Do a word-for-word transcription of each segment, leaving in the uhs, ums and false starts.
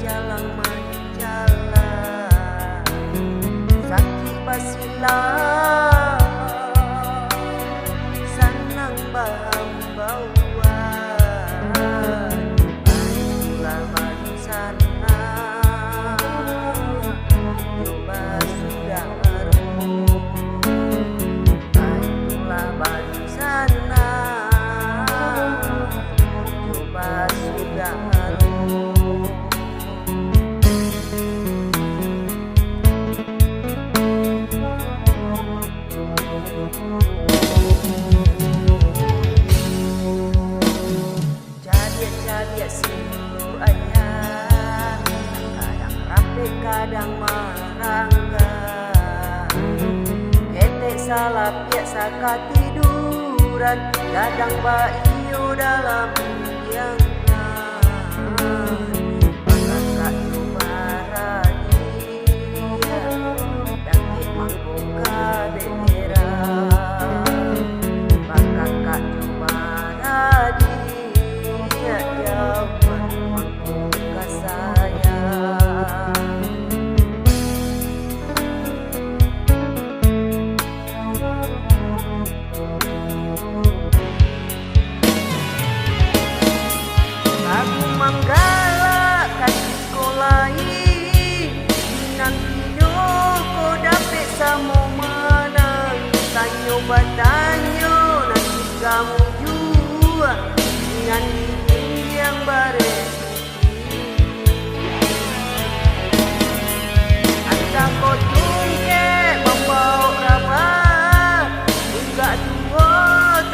Jalang manjalang, sakik basilang, sanang baambauan. Itulah badusanak, jo basudah baru. Itulah badusanak, jo basudah baru. Cadiak-cadiak si bulu ayam, kadang rapek, kadang marangga. Ketek salapiak sakatiduran, gadang baiyo dalam impiangan. Bakakak jo baradiak, dakek mangko ka daerah. Bakakak jo baradiak, jauah mangko ka sayang. Lagu manggalak ka siko lai, nan inyo ko dapek samo manang. Tanyo batanyo nan kamu jua, nan inyo yang bareh. Antah ko tungkek mambaok raba, unggak tuo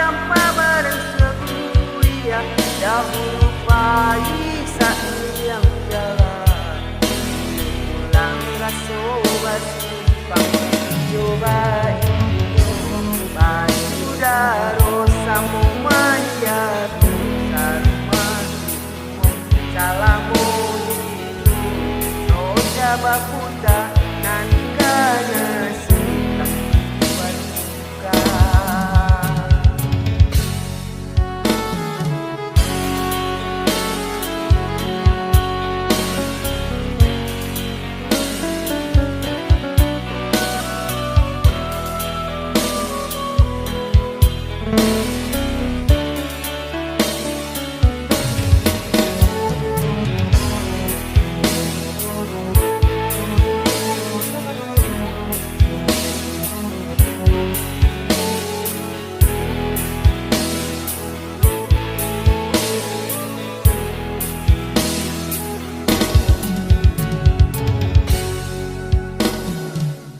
tampa barang sabuliah, dahulu pai sairiang jalan, pulang raso basimpang, iyo baiyo, basudaro samo manjadi sarumah. Salamo iduik roda baputa, nan kana senang basuka.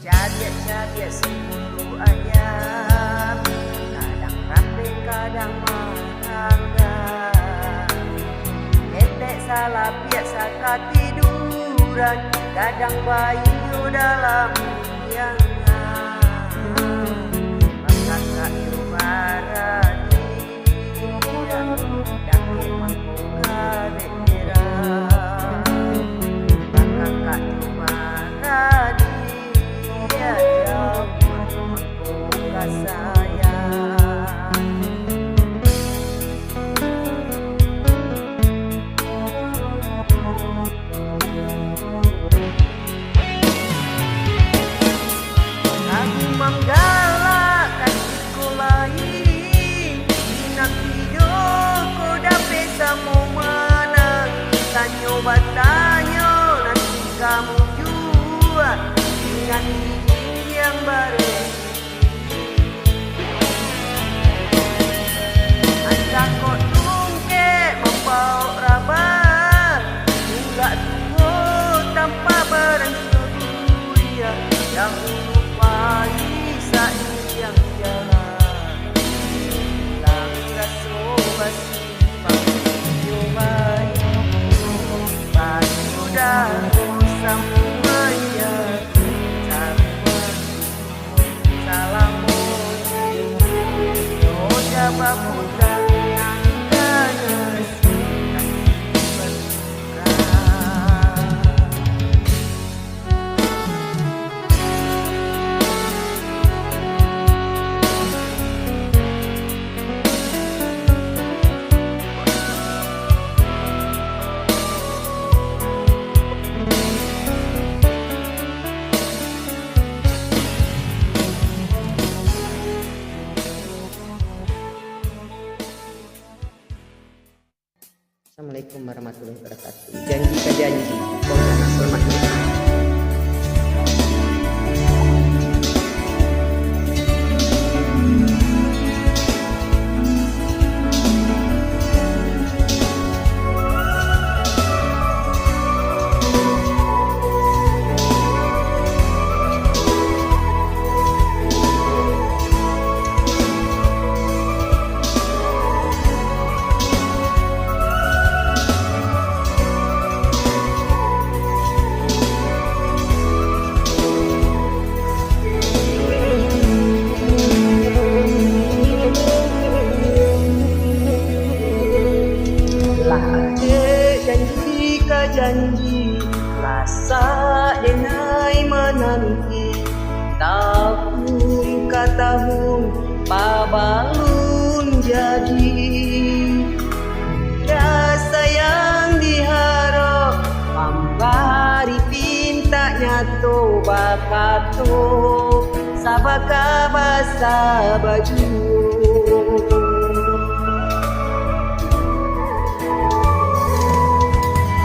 Cadiak-cadiak si bulu ayam, kadang rapek, kadang marangga. Ketek salapiak sakatiduran, gadang baiyo dalam impiangan. Bakakak jo baradiak, dakek mangko ka daerah. Bakakak jo baradiak, jauah mangko ka sayang. Lagu manggalak ka siko lai, inang tido ko dapek samo manang. Tanyo batanyo nan kamu jua, inang inyiang bareh. Antah ko tungkek mambaok raba, unggak tuo tampa barang sabuliah, dahulu pai sairiang jalan, pulang raso basimpang, iyo baiyo, basudaro samo manjadi sarumah. Salamo iduik roda baputa, nan kana senang basuka. Rasak denai mananti, tahun ka tahun pabalun jadi. Dah sayang diharok, mambari pintak nyato bakato, sabaka basa bajuo.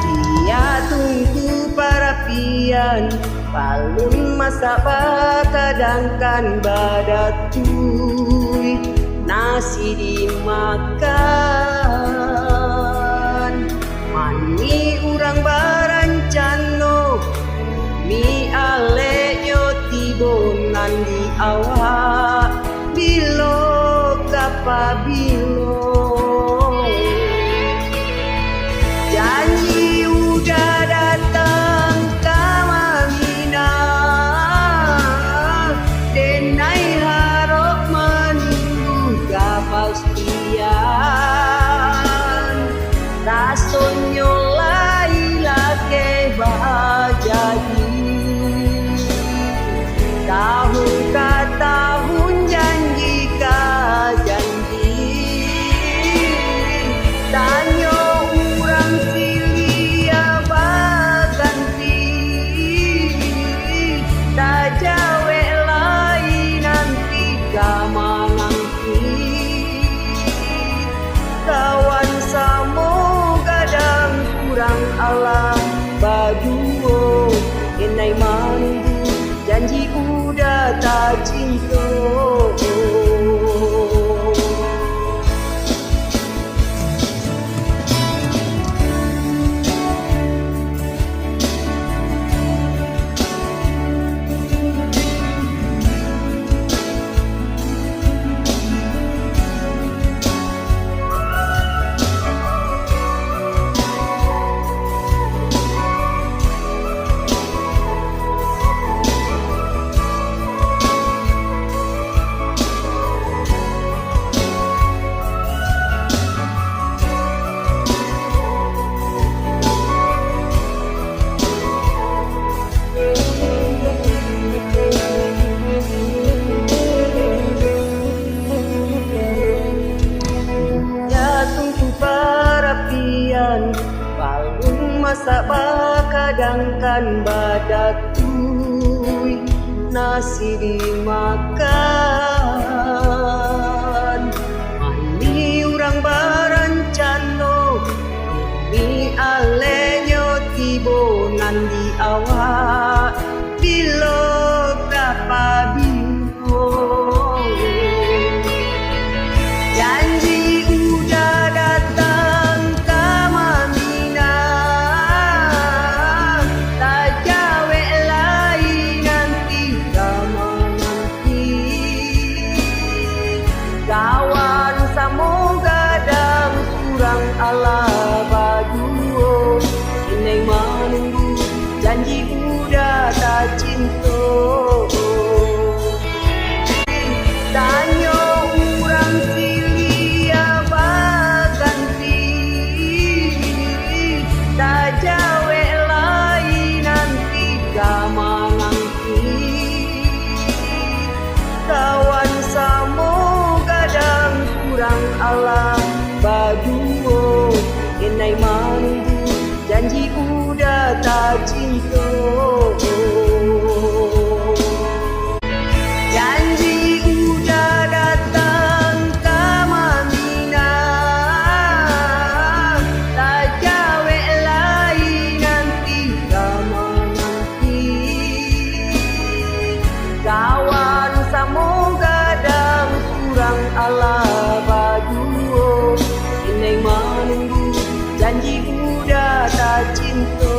Biak tungku parapian, balun masak bakadangkan badatui, nasi dimakan. Mani urang barancano, mi aleknyo tibo nan di awak, bilo ka pabilo. Janji udah datang ka maminang, denai harok manunggu kapal Pian, rasonyo lai lakeh bajadi. Tahun ka tahun, janji ka janji, tanyo urang siliah baganti. Tajawek lai nanti ka manang Kawan samo gadang, kurang alah baduo. Inai manunggu janji udah tacinto. Ya tungku parapian, balun masak bakadangkan badatui, nasi dimakan. Mani urang barancano, mi alenyo tibo nan di awak, bilo ka pabilo. Janji udah datang ka maminang, tajawek lai nanti ka manang. Kawan samo gadang, surang alah baduo. Inai manunggu janji udah tacinto. Tanyo urang siliah baganti, tajawek lai nanti ka manang. Kawan samo gadang, surang alah baduo. Inai manunggu janji udah tacinto. Janji udah datang ka maminang, tajawek lai nanti ka manang. Kawan samo gadang, surang alah baduo. Inai manunggu janji udah tacinto.